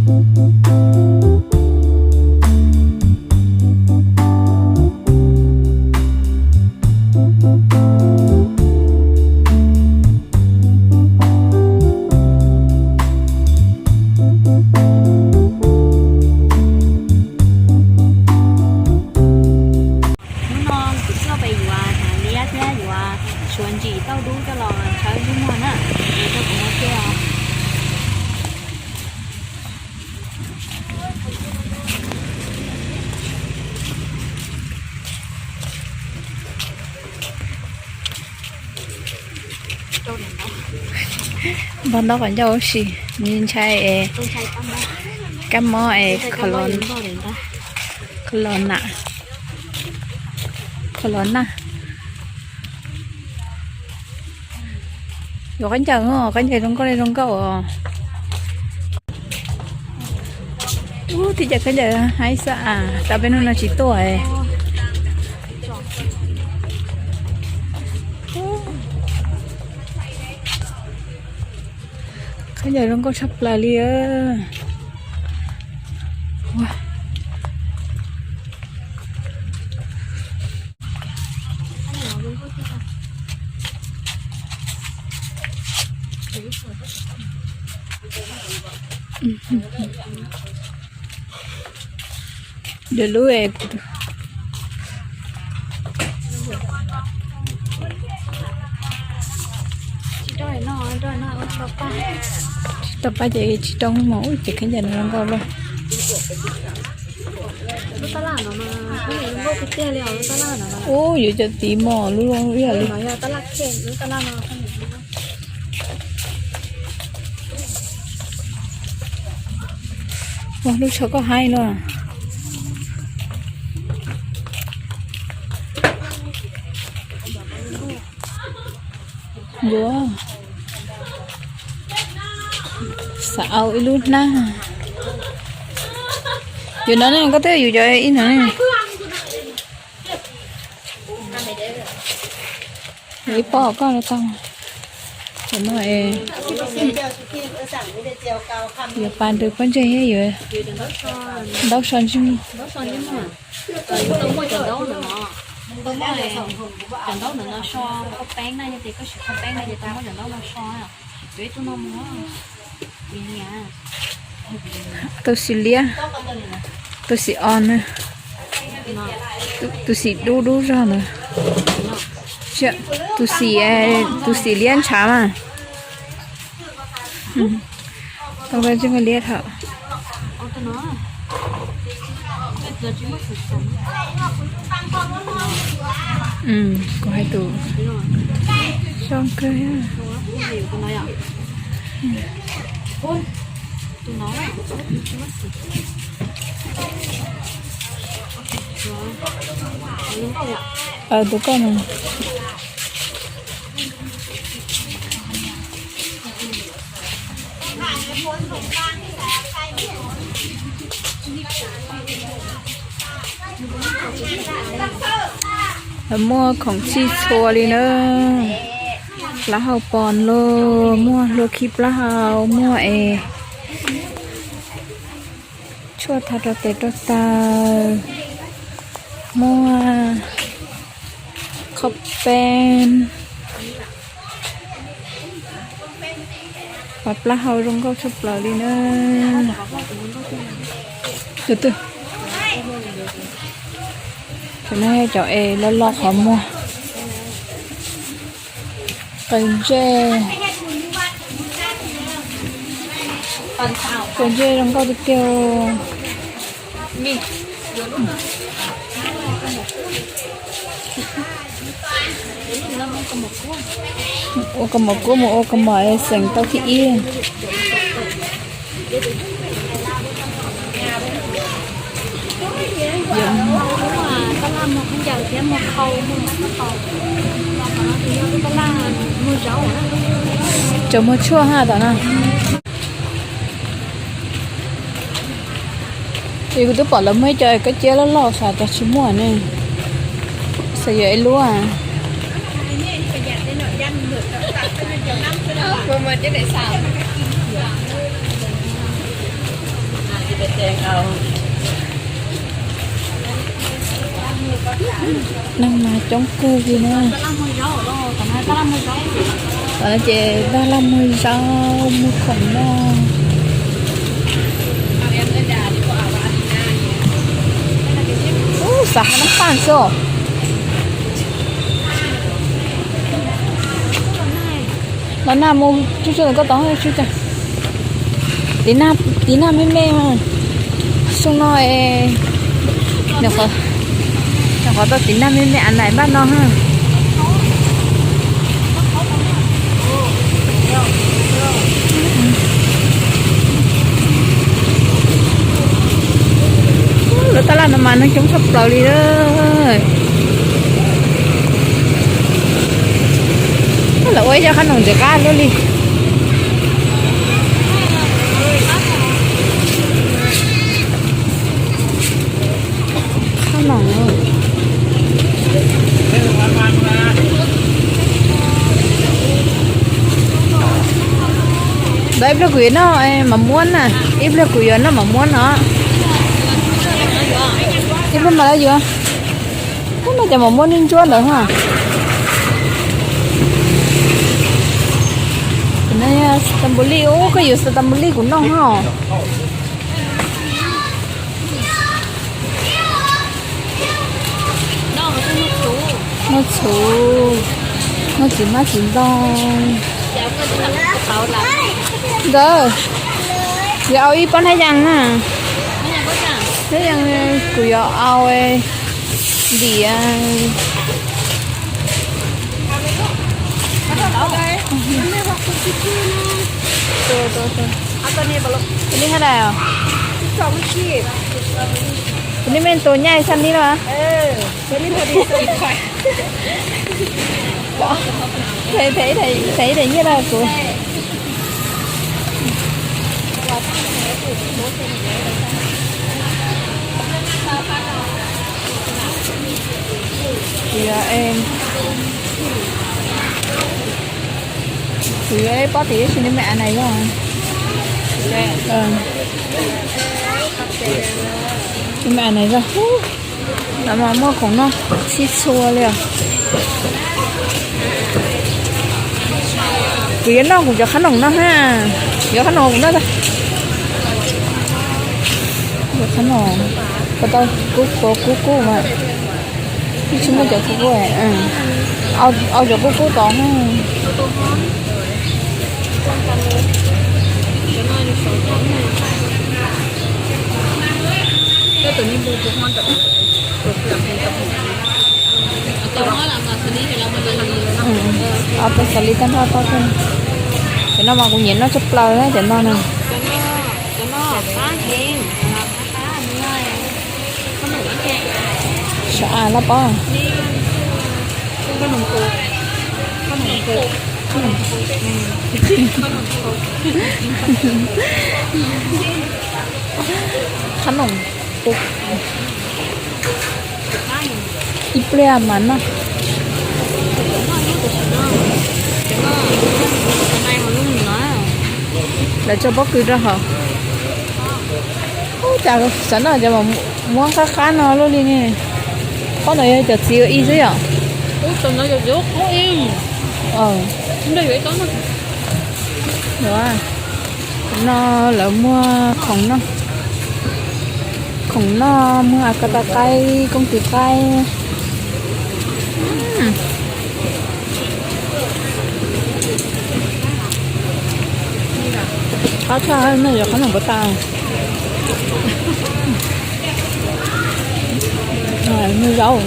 Hnub no kuv tuaj pem yuav hnav liab thiab yuav suav ntsim tauj dub coj los tshawb ntsej muag na. Mus rau kuv no thiab os. Npog ntaub qhov ncauj ua si, ntshai es kab mob es kho los na, kho los na. Yuav khaub ncaws, khaub ncaws zoo nkauj li zoo nkauj os. Ub, tib cov khaub ncaws haib xwb as, tas peb hnub no tsis tuaj. Khaub ncaws zoo nkauj tshaj plaws li. Lub lub es kuv tsis tau pab ces tsis tau mus ub ces khaub ncaws no zoo nkauj luaj. Ub, yuav cov tiv mos lub zoo ib yam li. Ua lub tsho koj haib luaj. Yuav xav au ib lub hnab. Yus no ne, koj twb yus cov ib no ne. Ib pob koj no tau. Cov no es yuav pas ntws pob ntseg thiab yuav ntaub so ntsej muag. Cov ntaub ntawm no so khaub peeb na, yog tias koj siv khaub peeb na ces tau muab cov ntaub no so. Cov ib tug no mus, tus xim liab, tus xim os na, tus xim dub dub zog ntawd. Tus xim, tus xim liab ntshav mas. Tau koj tseej liab thaum. Kuv hais tus zoo kawg. Tus koj no. Muaj khoom txhij txhua li na. Plaub hau pos los muaj, hlua khib plaub hau muaj es tshuaj tha rau tes rau taw, muaj qhaub peeb. Pos plaub hau zoo nkauj tshaj plaws li na. Tus twg? Cov no yog cov es loj loj qhov muag. Qaws ntsej, qaws ntsej zoo nkauj tiag tiag. Ua kaus mom kuab mus ua kaus mom es xeem tau thib ib. Cov muag tshuaj ha tom no. Es kuv twb pom lawv muaj ib co kab ciab loj loj xwb, cas tsis muaj ne. Xav yuav ib lub. Ua, ua, ua, ua. Neeg mas coob kawg li na. Ces tab laj muag zaub muag khoom noj. Ub, xav hais noj paj xwb. Los nag mus tsuj tsuj ntawm koj tod tsuj tsuj. Tiv nag me me mas. Xyoo no es nyuam qhuav tau tiv nag me me a nais npaj no ha. Lawv tab laj no mas neeg coob tshaj plaws li. Lawv ua ib co qab noom ntxim qab luaj li. Qab noom. Ntawd ib pliag kuv yuav noj mam muab na, ib pliag kuv yuav noj mam muab no. Ib pliag mam li yuav. Ub, no ces mam muab niag ntsuab ntawd ha. Tam npus lij, ub, koj yuav tam npus lij kuv noj ha. Noj txhuv, noj txiv hmab txiv ntoo. Nkawd, yuav au ib pob hnab yas na. Hnab yas, kuv yuav au ntiav. Tus nej hab dais os? Tus nej me tus nyaij xab nib los? Them ib daim nyiaj rau kuv. Kuv yuav, kuv yuav ib pob tim ib si, neb me a nais zog. Neb me a nais zog. Lawv mas muaj khoom noj txhij txhua li os. Kuv yuav noj kuv cov qhab noom no ha. Yuav qhab noom kuv noj tag. Yuav qhab noom, ko tau kub kub kub mas. Tsis muaj cov kub kub, au cov kub kub tod. Au tus xav li tag nrho tau thiab. Cov no mas kuv nyiam noj tshaj plaws na cov no na. Sav av loj pob. Qhab noom ib pliag mas noj. Lawv tso pob kws rau hauv. Ub, cas xav noj cov mas muab qab qab no luaj li ne. Pob no yog cov txiv ua ib xwb yom? No lawv muag khoom noj, khoom noj, muag a ka ta qaib, koob tis qaib. Qab tshaj, noj yuav qhab noom puas tas. Muag zaub.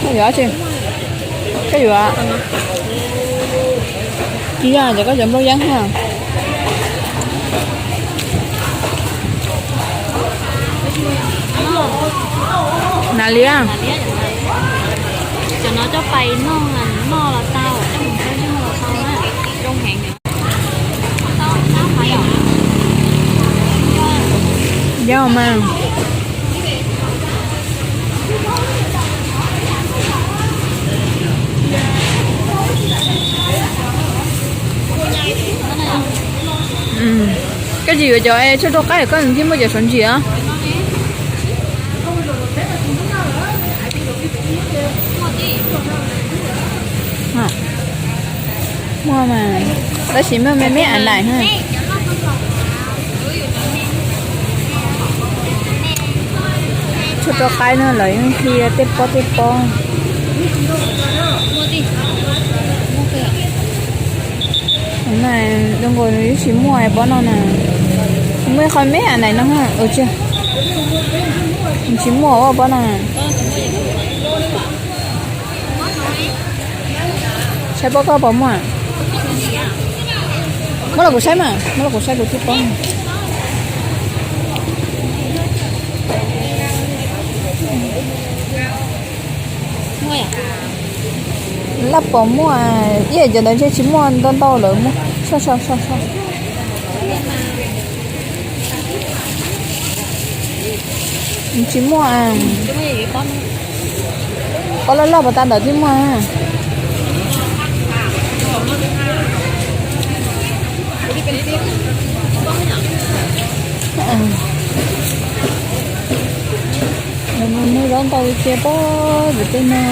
Koj yuav tsi? Koj yuav ib yam ces koj cov nplooj yeeb ha. Nas liab. Cov no coj pais noj, noj los tau, coj mus noj los tau na, zoo heev. Yog mas. Yuav cov tshuaj rau qaib, koj ntsej muag cov sov ntsis. Muaj mas, tab sis muaj me me a naim. Tshuaj rau qaib no lawv yeej qhia tej pob tej pob. Zoo nkaus nws tsis muaj pob no na. Muaj qhov me a naim no, tsis muaj pob no. Saib pob koj puas muaj. Muab los kuv saib mas, muab los kuv saib kuv twb paub. Laj pom muaj, ib yam cov ntawd ntshe tsis muaj ntau ntau lawm. Tsis muaj. Pob loj loj puas tas ntawd thiaj muaj. Muaj zaub ntau li tiag pob vim tej no.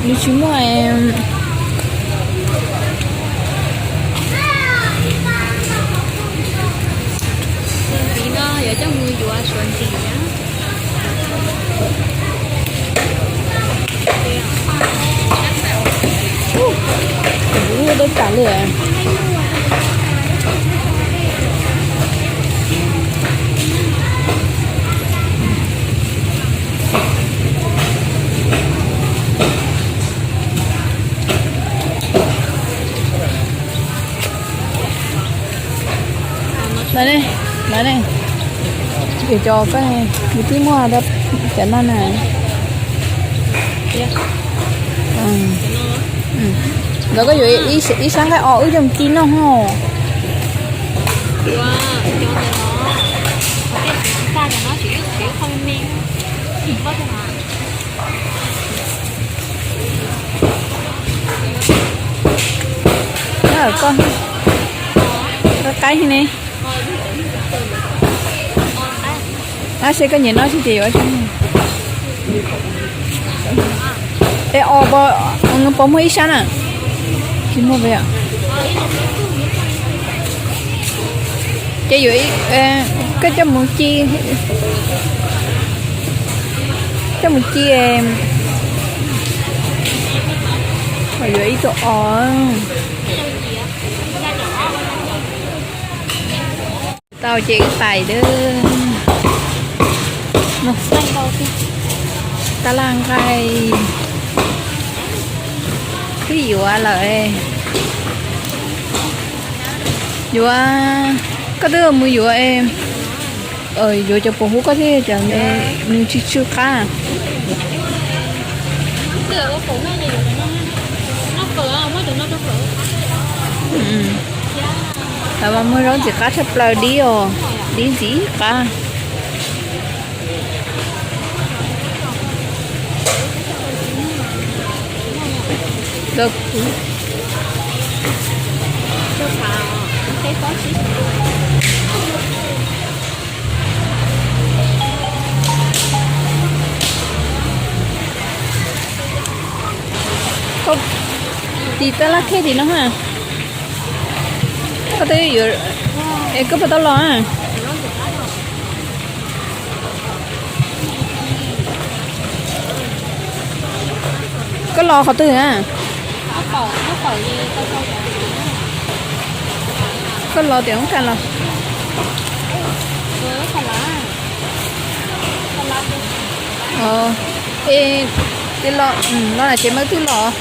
Nws tsis muaj. Ntxiv no yuav coj mus yuav suav ntxiv na. Kuv dawb tas li. Lawv ne, lawv ne, yuav cov koj, kuv twb muaj cov no na. Nkawd koj yuav ib sab nqaij os, wb coj mus ci noj hos. Koj, koj qaib ne. Ab, seb koj nyiam noj tsis ces yuav. Es os, puas muaj ib sab na? Tsis muaj peb. Ces yuav, koj coj mus ci, coj mus ci, yuav ib tug os. Tau ces wb pais lawm. Tab laj nqaij twb yuav lawm. Yuav, koj twb mus yuav, yuav cov puas huv koj thiab cov nws tsw tsw qab. Lawv mas muag zaub ntxim qab tshaj plaws, dib os, dib ntxim qab. Koj tiv tab laj khej tim no ha. Koj twb yuav, es koj puas tau los? Koj los qhov twg na? Koj los tias ub ka los. Es, los, los na ces mas twb los.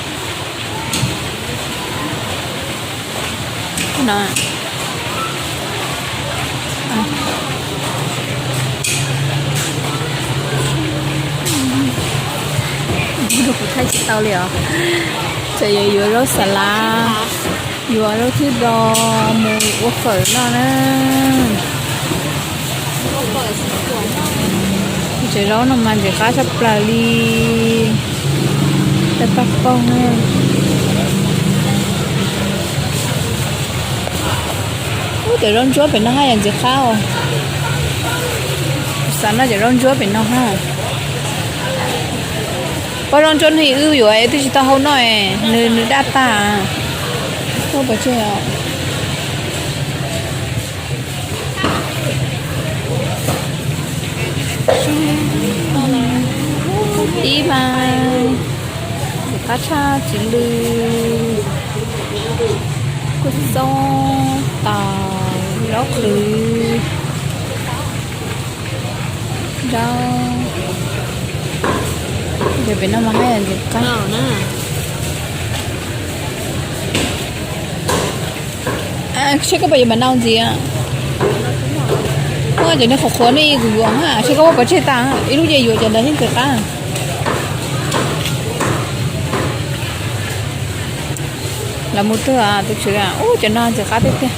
Kuv thaij tsis tau li os. Txawm yuav yuav zaub xas lav, yuav zaub thwb do mus ua fawm noj na. Cov zaub no mas ntxim qab tshaj plaws li. Cov paj poog. Ub, cov zaub ntsuab pem no haj yam ntxim qab os. Xav noj cov zaub ntsuab pem no ha. Pab zaub ntsuab no wb yuav es twb tsis tau hau noj, nws nws daj tag. Ub, pov tseg os. Ib mas ntxim qab tshaj txiv lws, kua txob, taws, zaub qhwv, zaub. Ces pem no mas haj yam ntxim qab. Seb koj puas yuav npam nau ntxiv. Muaj cov niag qhuav qhuav no kuv yuav na, seb koj muab pov tseg tas, ib lub ces yuav cov ntawd thiab ntxim qab. Los mus twg tus tswv, ub, cov no ntxim qab tiag tiag.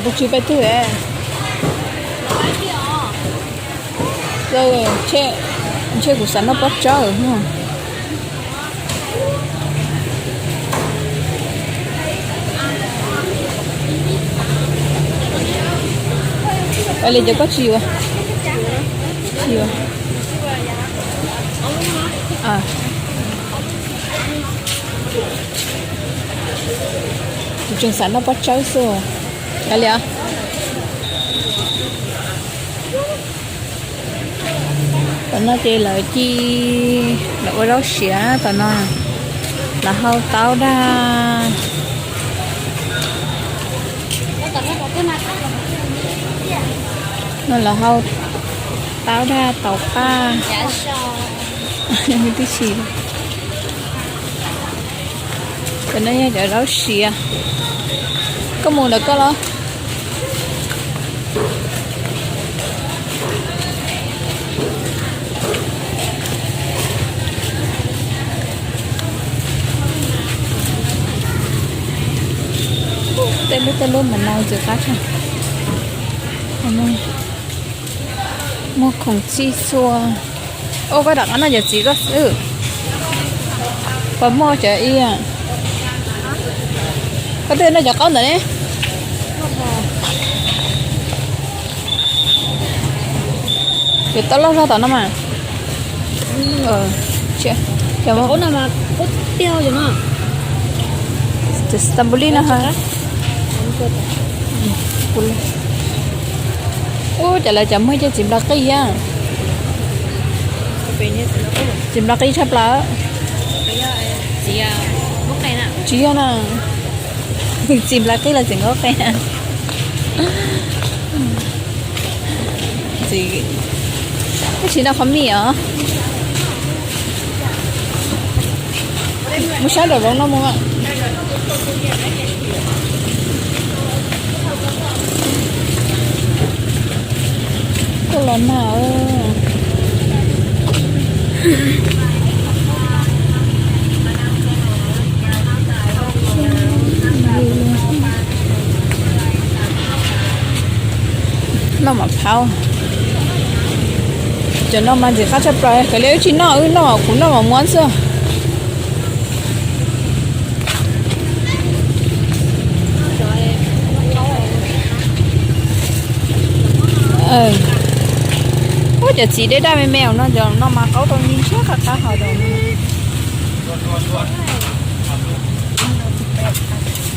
Tus tswv pais twg? Ntshe kuv xav noj pob tsawb. Li cov koj tsis yuav? Tsis yuav. Kuv tseem xav noj pob tsawb xwb. Kav liam. Tom no ces lawv ci, lawv ua zaub siav tom no. Lawv hau taub dag. No lawv hau taub dag tau qaj. Twb tsis, cov no yog cov zaub siav. Koj mus ntawm koj los. Tej lub tej lub mas nau ntxim qab tshaj. Muag khoom txhij txhua. Ua koj rov qab noj cov txiv koj xwb. Puas muaj cov i, koj twb noj cov qaub ntawd ne? Cov tau loj zog tom no mas. Cov stambulis no ha. Ub, cov lawv cov muag cov txiv nplas qij thiab. Txiv nplas qij tshaj plaws. Tsis yog na. Txiv nplas qij los txiv nkaub qe. Tab sis no qhov mij os. Mus sab nraum zoov no mus. Koj los nag. Noj mam phaub. Cov no mas ntxim qab tshaj plaws, kav liam wb tsis noj, wb noj kuv noj mam muab xwb. Ub, cov txiv dej daj me me no, cov no mas qaub tau ntshiab qab qab hau rau.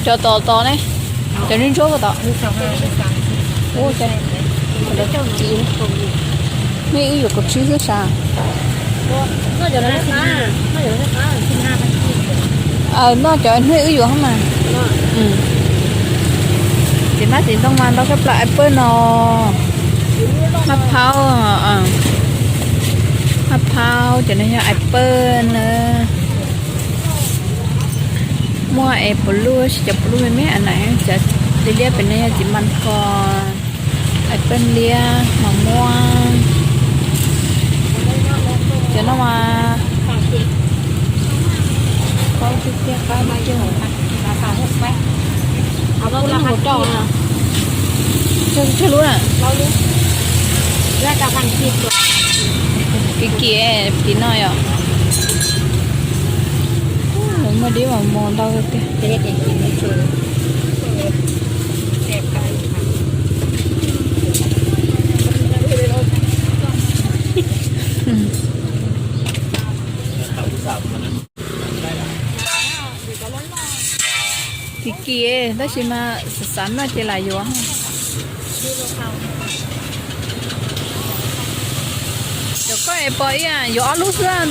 Cov tom tom ne, cov ntsuab ntsuab tom. Hnub wb yuav kaum tsib xwb sav. Noj cov hnub wb yuav mas. Txiv hmab txiv ntoo mas ntau tshaj plaws, apple no. Maj phaub, maj phaub, cov no yog apple na. Muaj es puav luaj, cov puav luaj me me na, cov liab liab pem no yog txiv mas kos, apple liab, mas muaj. Cov no mas qaub tiag tiag, qaub tiag tiag. Tsawg lub na? Kim kim, kim no yom. Muaj dib mos mos ntau tiag. Kim kim tab sis mas xav xav noj ces lam yuav. Cov koj es pom ib yuav ob lub xwb.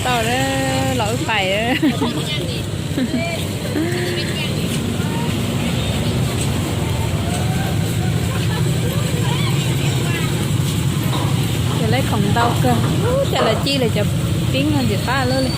Tau los wb pais. Ces lawv khoom ntau kawg, ces lawv ci lawv cov pib no ntxim qab lawm li.